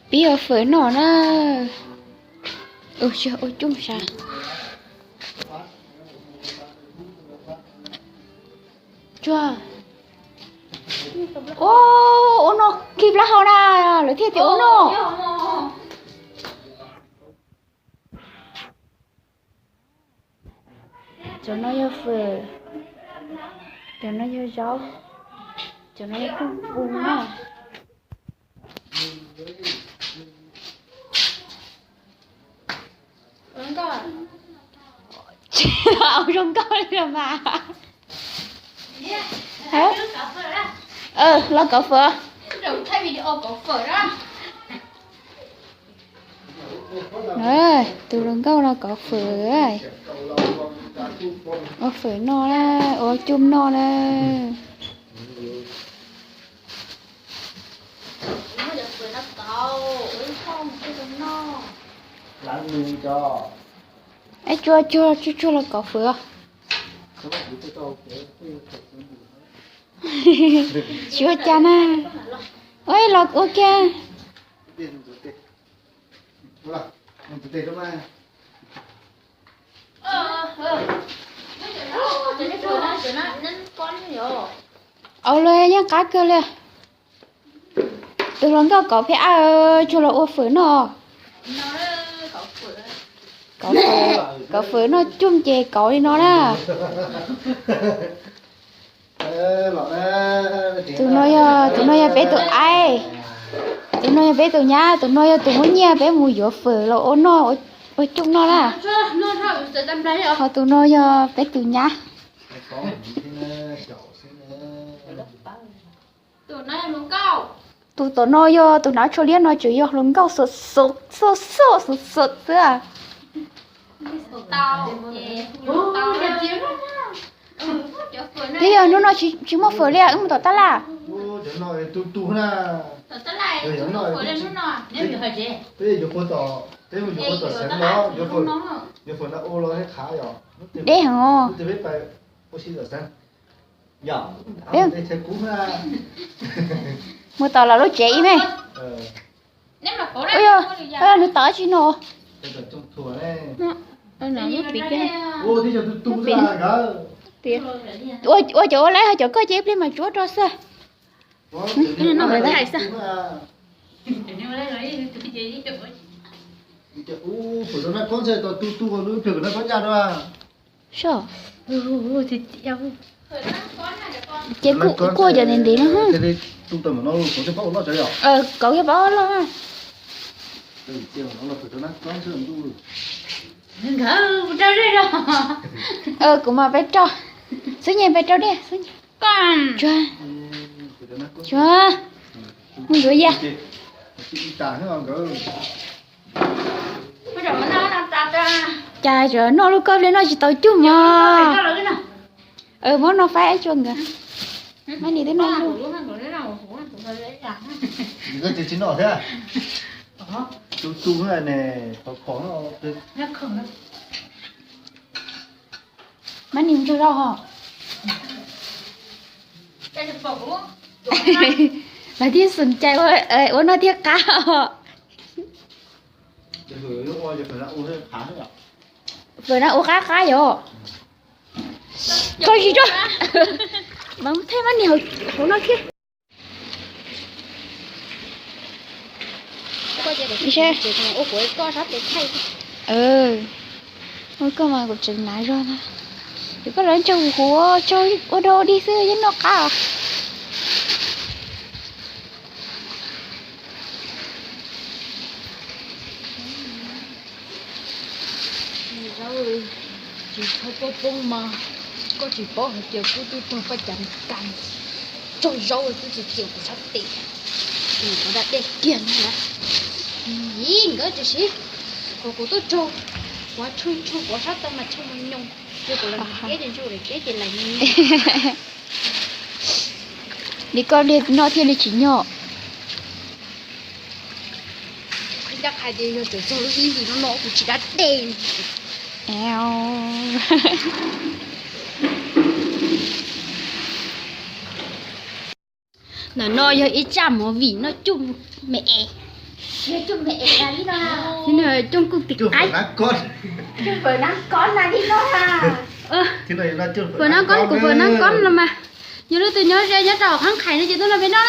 Peb ua fawm noj na. Ua coob sav. Tsuag. Ua, ua noj khi plaub hau na, lawv thiaj tias ua noj. Cov no yog fawm, cov no yog zaub, cov no yog kub pus na. Zoo nkauj li los mas. Los kov fawm. Tus hluas nkauj los kov fawm. Ua fawm noj na, ua coob noj na. Es tsuag tsuag tsuag tsuag los kov fawm. Tsis ua cas na. Ua los ua kiag. Au, los yeej qab kawg li. Tus hluas nkauj kov phem ab, tsuag los ua fawm noj. Kov fawm noj coob ces kov li no na. Tus no yog, tus no yog peb tus aib, tus no yog peb tus nyab, tus no yog tus muab nyiaj peb mus yuav fawm los ua noj, ua coob noj na. Ho tus no yog peb tus nyab. Tus tom no yog tus hnav tsho liab no tseem yog hluas nkauj xwb xwb xwb. Twb yog hnub no tsis muaj fawm li, wb mus tom tab laj. Deb heev os. Mus tom los lub tsev ib me. Nws tom tsis no. Ua cov ua laib ho cov koj ces ib pliag mas tsuav rau xwb. Ces kuj cov ntev ntev no. Kauv yog pab loj. Kuv mam peb rau. Xub nyeg peb rau dej. Tsuag, tsuag, mus yuav yas. Cas tseem noj lub koj ple noj tsis tau cug mog. Muab no faib ib tsuag nkawd. Mab nis twb noj lug. Mab nis ntsuag zog ho. Lawv thiaj xum cai ua noj thiaj qab os. Fawm na ua qab qab yom. Koj tsis tso. Mas thej mab nis hauv no thiab. Ua koj mas kuv tseem hnav zog na. Yog koj los ntsaug huv huv, ntsaug ua dog ua dig xwb yeej noj qab. Zaub tsis txhob poob poob mas, koj tsis paub hais tias kuv twb tuag paj cas kas, tsaug zaub twb tsis tias kuv sab tes, kuv da dej kiag no na. Ib nkawd tsis siv, kuv kuv tuaj tsaug, kuv tshu tshu kuv sab tau mas tshav mus nyoos, ces kuv los ntiab ces ntsuj daim teb ces lais. Li koj li no thiaj li tsis nyog. Ncaj qha tias yog txawm txog lub ib hlis no no kuv tsis da dej. Ntawm no yog ib tsaj movie noj cuj me es. Thiab nws coj kuj tim qaib. Fawm nab kob, kuv fawm nab kob los mas. Yog leej twg nyob ze nyob rau qhab qhais no ces tuaj nrog peb noj na.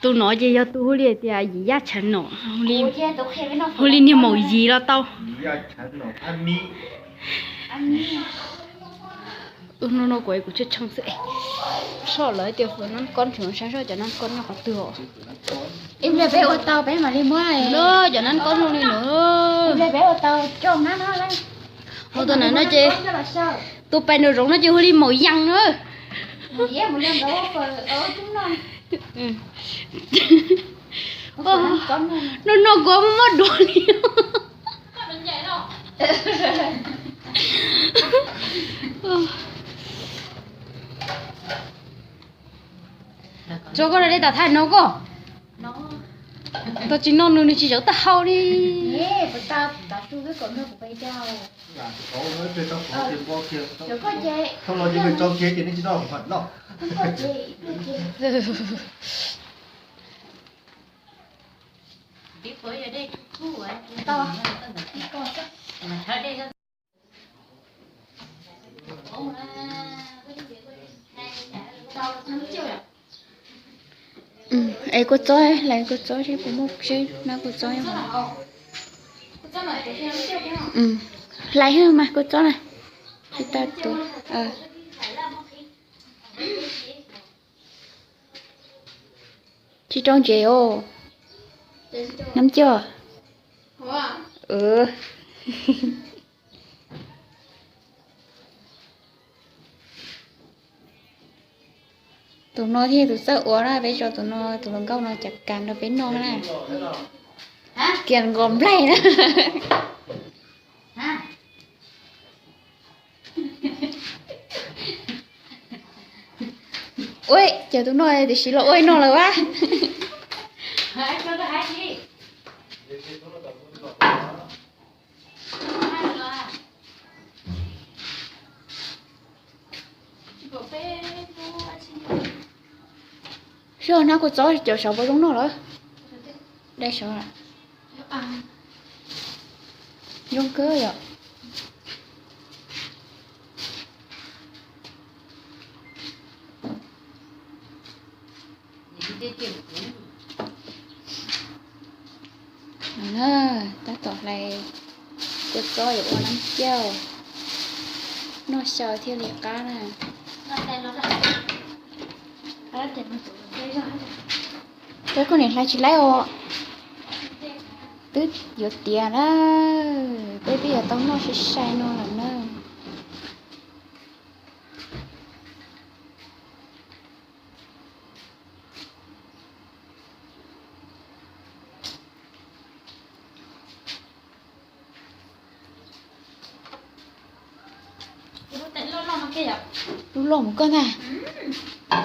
Tus no ces yog tus hu li tias Yim Yaj Tshav Nom, hu li niag maum Yim los tau. Hnub no kuv kuv tsheej tsheej xwb. Soj lawv tias fawm nab kob, tseem sab soj cov nab kob nyob qhov twg os. Cov nab kob zoo li no. Hu tus na no ces, tus pais nraum zoov no ces hu li maum Yees na. No no kuv muab duav li. Tso koj dej tom thaj no koj. Tau tsis noj nws nws tsis zawv taub hau li. Es kua txob, hlais kua txob seb puas muaj seb nab kua txob. Hlais hwj mas kua txob na. Tsis tau tuav. Tsis rau ntsev os. Nab coj. Tus no thiaj tus txawj ua na, peb tso tus no, tus hluas nkauj no cas kas rau peb noj na. Kiag nkaus nplaig na. Ua cas tus no tiam sis los ua no lawm a. Seb nab kua txob cov saud puas zoo noj lawm. Dai saud. Zoo kawg yom. Tab tom hlais kua txob yuav ua nab coj, noj xyaw thiaj li qab na. Peb kuj niam hlais tsis laib os. Twb yuav tiav na, peb twb yuav tau noj sai sai no lawm na. Lub loj mus koj ntag.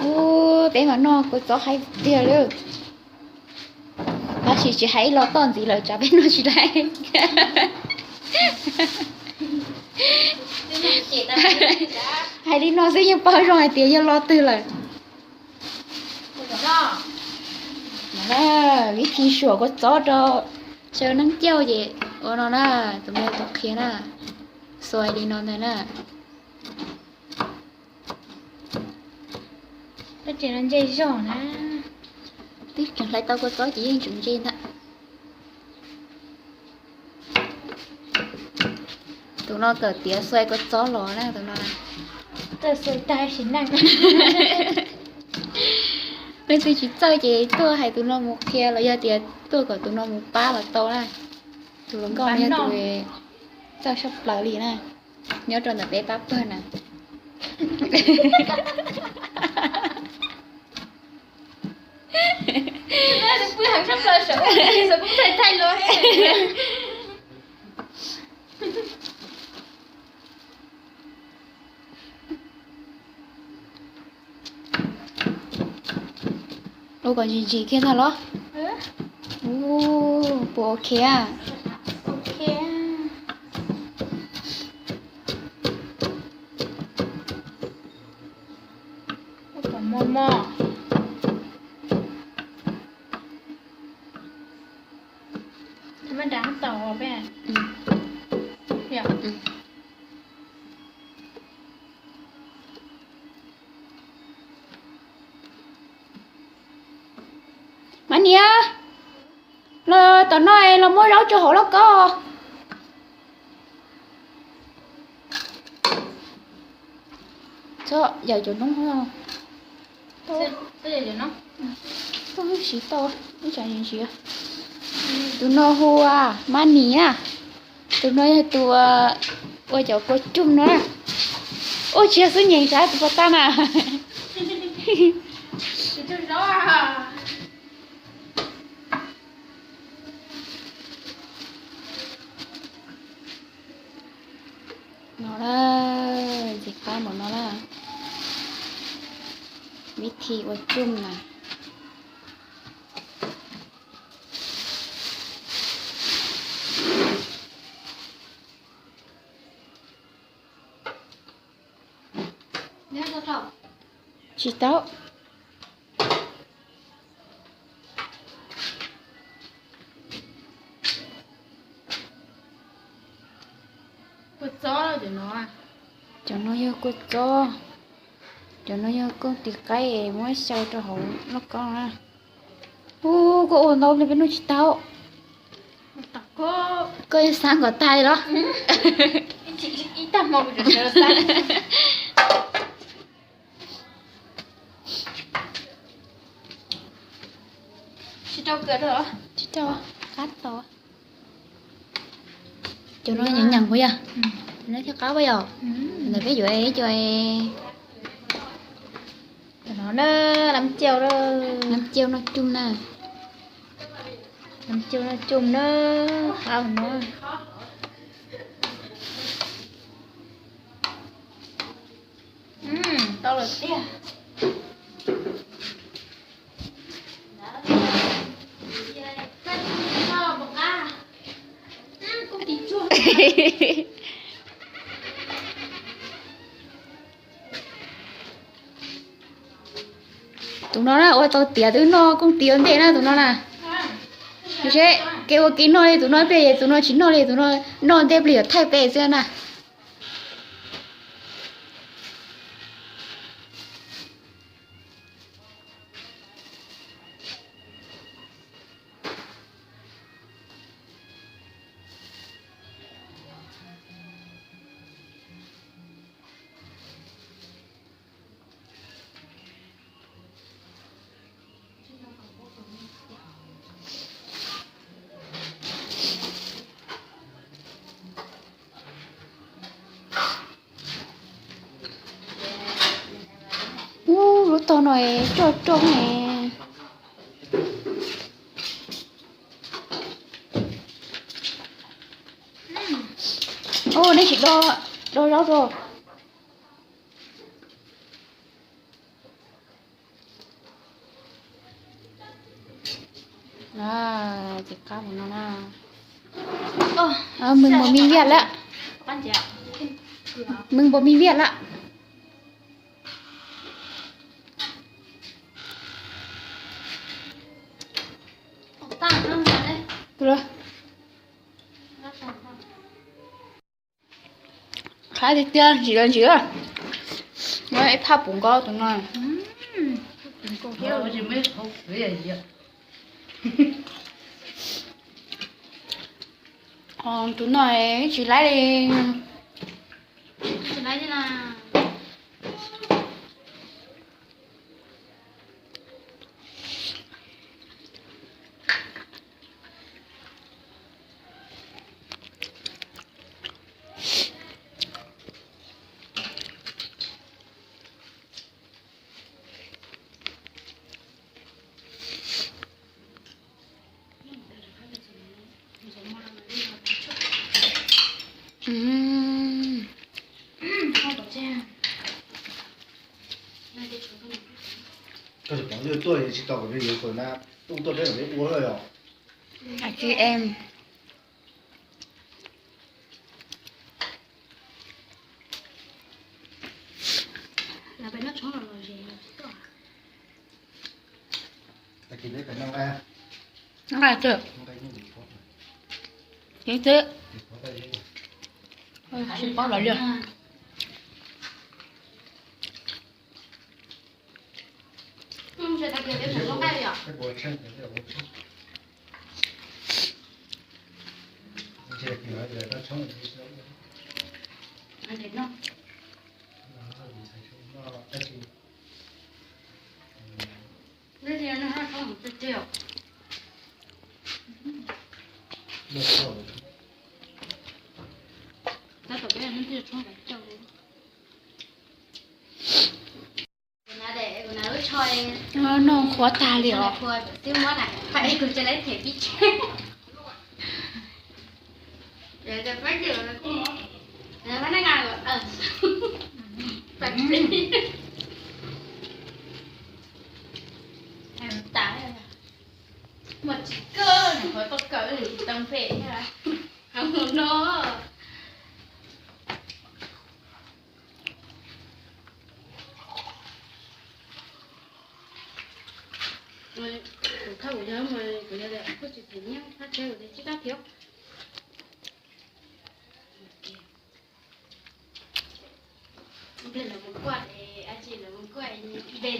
Ub, peb mas noj kua txob haib tiag li. Tab sis tsis hais ib los toj ntxiv lawm tsam peb noj tsis laib. Hais li no xwb yeej paub zoo hais tias yog lo twg lawm. Vib thi suam kua txob rau xyaw nab coj ces ua no na, tus me tus qhia na, xuas li no ntag na. Twb tseem hlais tau kua txob ces yeej tseem ntse ntag. Tus no tawm tiav xuas kua txob los na tus no. Leej twg tsis txawj ces tuaj hais tus no mus qhia los yog tias tuaj kom tus no mus pab los tau na. Tus hluas nkauj no yog tus txawj tshaj plaws li na, nyob rau ntawm peb pab pawg na. Ua kom ntsim ntsim kiag ntag los? Puas ok a? Mos. Maj nrad tau peb. Mab niam, los tom no los muab zaub rau hauv lauj kaub. Txhob yawm cov noob. Tsis tau, ib tsam ntsia. Tus no hu ua Mab Nis na. Tus no yog tus ua cov kua cug no na. Ua tsis yog xub nyeem sav tus pas tag na. No na, ntxim qab npaum no na. Vib thi ua cug na. Tsis tau. Cov no yog kua txob. Cov no yog koj tiv qaib muab xyaw rau hauv lauj kaub na. Ub, koj ua ntau li peb noj tsis tau. Koj xav kom tag los? Tsis tau, qab tau. Cov no nyeem nyeem puas yog? No thiaj qab puas yog? Ntawm peb yuav cov no, lam cau, lam cau no cug na. Lam cau no cug na, qab no. Tau lawm tiag. Tus no na ua tau tiav twb noj kooj tis ua ntej na tus no na. Seb kev ua kev noj li tus no pliag, tus no tsis noj li, tus no noj ntej pliag yuav thaij peb xwb na. Ub, lub tog no roj roj ne. Ub, neb tsis do, do zaub rau. Ces qab mus no na. Mws npaum me viaj lawm. Mws npaum me viaj lawm. Qab tiag tiag, ntsim los ntsim. Muab ib phaj puv nkaus tus no. Tus no tsis laib li. Koj cov phooj ywg tuaj tsis tau kom nws yuav qhov na, tuaj peb ua lawm yom. Anh chị em. Lawv pem noj tshoob los los ze los tsis tuaj. Nqa twb, nqa twb, tsis paub lawm li. Noj qhuav tag li os. Muaj tsis kawg, qhuav tau kawm tsis tau phem thiab. Mus no. Kuv thauj kuv yog, kuv yog kuj tsis phem nyiaj, thaj tsheb kuv tsis kab khiv. Npe lawv mus kuaj, a tsis lawv mus kuaj, npe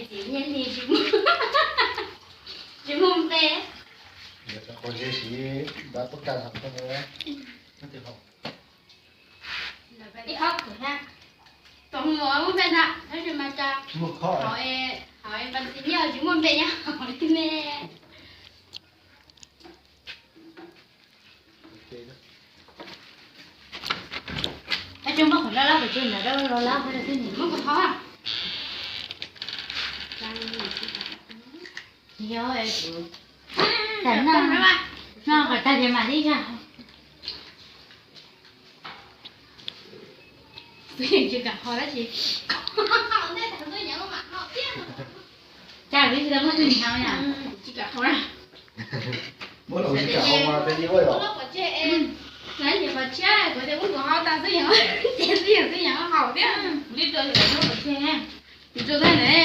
txiv nyiaj li tsis muaj, tsis muaj npe. Ib qhov khwv na, tos mus muaj npe ntag, tab sis mas cas hauv, hauv npe txiv nyiaj tsis muaj npe nyob hauv li ne. Ab, cov muaj qhov loj loj, kuv tsis nrog loj loj, muaj qhov hov. Yog, tam no, no kom tag ces mam li yog. Tsis kam qhov dab tsi. Cas kuv tsis tau muaj tus nyiam na. Tsis kam qhov na. Muab los tsis kam qhov mas tej yim ua yom. Nyiam qhov tshiab kuv tias muab kuv hau tas xwb yog, ces xwb yog xwb yog haus thiab. Kuv tsis tau muab qhov tshiab, kuv tsis tau ne.